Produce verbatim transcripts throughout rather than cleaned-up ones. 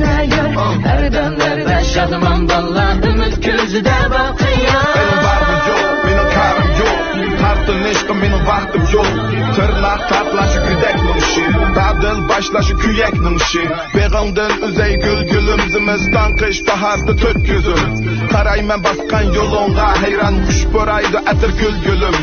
ھەر دەملەردە شادىمان بالىلار، ئۈمىد كۆزىدە باقىيان. مېنىڭ بارمۇ يوق، مېنىڭ كارىم يوق، تارتىنىشقا مېنىڭ ۋاقتىم يوق. تىرناق تارتلاشى گۆدەكنىڭ ئىشى، دادىل باشلاشى كۆيەكنىڭ ئىشى. بېغىڭدىن ئۈزەي گۈل گۈلۈم، زىمىستان قىش باھاردا تۆت كۆزۈم. قارايمەن باسقان يولۇڭغا، ھەيران خۇش پۇرايدۇ ئەتىر گۈل گۈلۈم.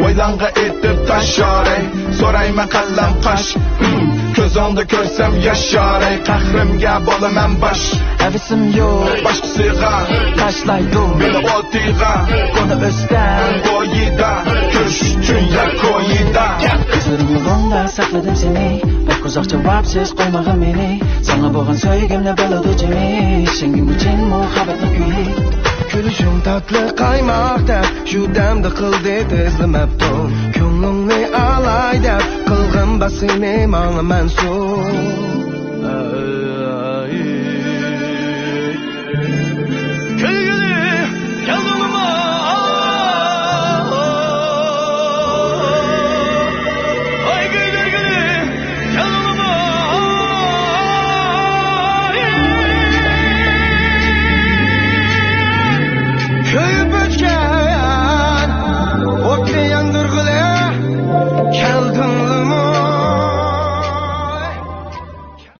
ۋايلانغا ئېتىپ تاش يارەي، سورايمەن قەلەم قاش. ھىم، كۆزۈڭدە كۆرسەم ياش يارەي، قەھرىمگە بولىمەن باش. ھەۋىسىم يوق باشقىسىغا، تاشلايدۇ مېنى ئوتىغا. كونا ئۆستەڭ بويىدا، كۆرۈش ئۈچۈن يار كويىدا. كۆزلىرىم يولۇڭدا ساقلىدىم سېنى، بەك ئۇزاق جاۋابسىز قويمىغىن مېنى. ساڭا بولغان سۆيگۈمنى بىلىدۇ جىمى، ئىشەنگىن بۇ چىن مۇھەببەتنىڭ كۈيى. كۈلۈشۈڭ تاتلىق قايماقتەك، شۇ دەمدە قىلدى تىزلىمەپتۇ. كۆڭلۈڭنى ئالاي دەپ، قىلغىن باسىنى ماڭا مەنسۇپ.